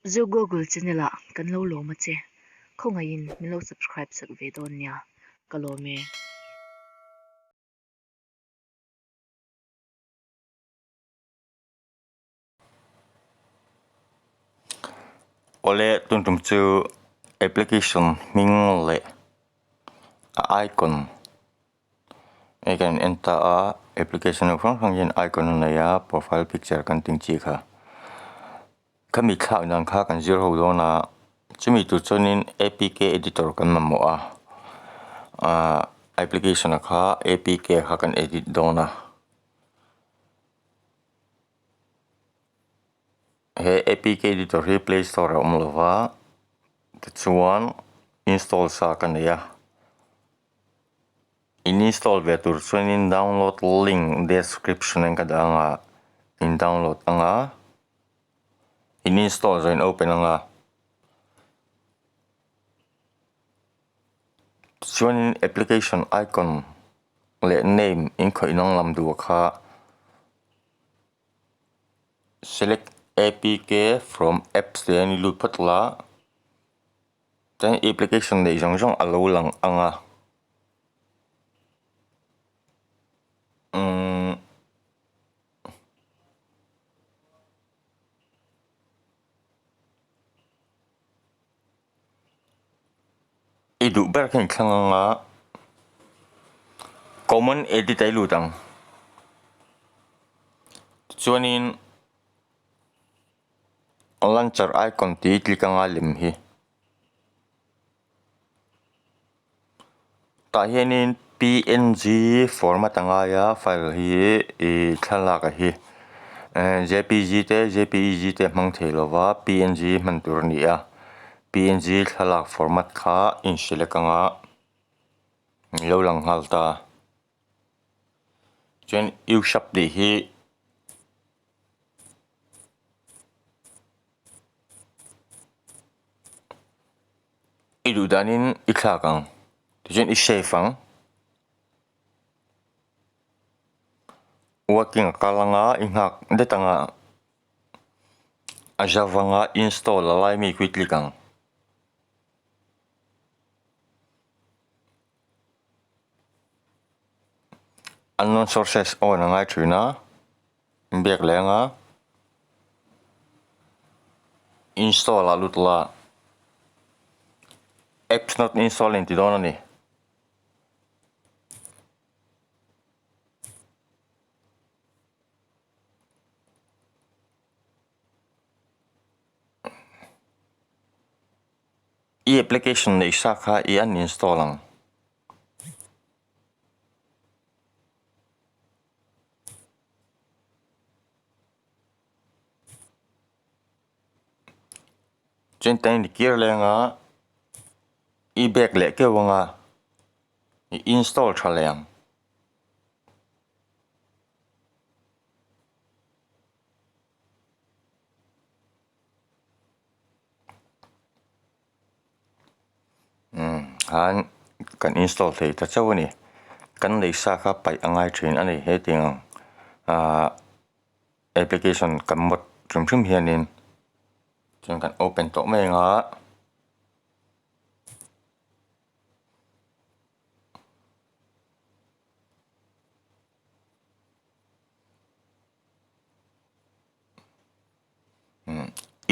Zo Google channel ah kan lo lawm a che, khawngaihin min lo subscribe sak ve dawn nia, ka lawm e. Awle tun tum chu application hming leh a icon hei kan en ta a application hrang hrang hian icon a nei a profile picture kan tih ang chi kha khami thlak dan kha kan zir ho dawn a chumi tur chuanin apk editor kan mamawh a ahh application ah kha apk kha kan edit dawn a. He apk editor hi play store ah a awm lo va tichuan install sa ka nei a in install ve tur chuanin download link description ah ka dah ang a in download ang a in install zawh in open ang a tichuanin application icon leh name in khawih danglam lam duh kha. Select apk from apps tih hian i lut phawt la chuan application neih zawng zawng a lo lang ang a umm i duh ber kha inthlang ang a common edit ah i lut ang tichuanin launcher icon tih i click anga lem hi tah hianin png format a ngai a file hi ih thlalak a hi jpg te jpeg te a hmang thei lova png hman tur a ni a. Png thlalak format kha in select anga lo lang nghal ta. Chuan U-shape tih hi i duh danin i thlak ang tichuan i save ang. Working a kal anga i nghak det anga. A zavanga install a lai mi khi click ang. Unknown sources on a ngai thin a, biak leh anga install ah lut la apps not install in ti dawn a ni. I application neih sa kha i uninstall ang. Chuan tan i kir leng a, i back leh keuh ang a, i install tha leh ang. Khan kan install thei ta chauh a ni kan lei sa kha paih a ngai thin a ni hetiang ang ahh application kan mod hrim hrim hianin chuan kan open tawh mai ang a.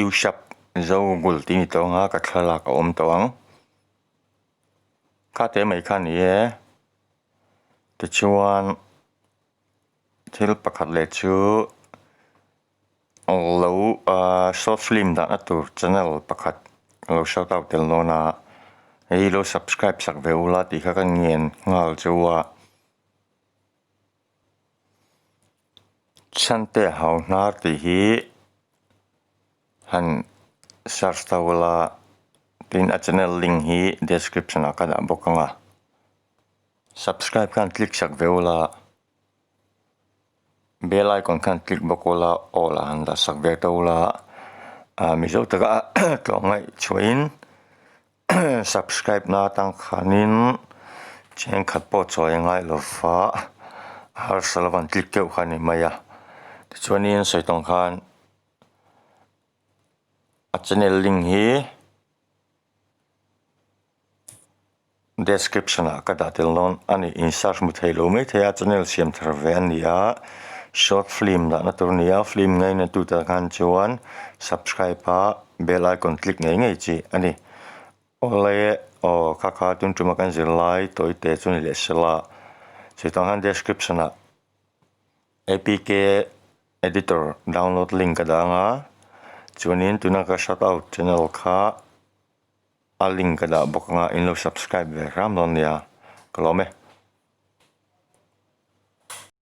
U-shape zo gul tih a ni tawh ang a ka thlalak a awm tawh ang kha te mai kha a ni e tichuan thil pakhat leh chu lo ahh short film dahna tur channel pakhat ka lo shout out tel dawn a hei hi lo subscribe sak ve ula tih kha ka ngen nghal chu a. Chhante hau hnar tih hi han search ta ula tin a channel link hi description ah ka dah bawk ang a subscribe khan click sak ve ula bell icon khan click bawk ula all ah han dah sak ve ta ula ah mizo taka tlawmngaih chhuahin. Subscribe na atang khanin thenkhat pawh chawi a ngai lo va harsa lo an click keuh kha a ni mai a tichuanin sawi tawng khan a channel link hi description ah ka dah tel dawn a ni in search hmu thei lo mai thei a channel siam thar ve a ni a short film dahna tur a ni a film ngaina tu te khan chuan subscribe a bell icon click ngei ngei chi a ni awle aw kha kha tun tuma kan zir lai tawi te chu ni leh sela chutah khan description ah apk editor download link ka dah ang a chuanin tuna ka shout out channel kha. A link ka dah bawk anga in lo subscribe ve hram dawn nia ka lawm e.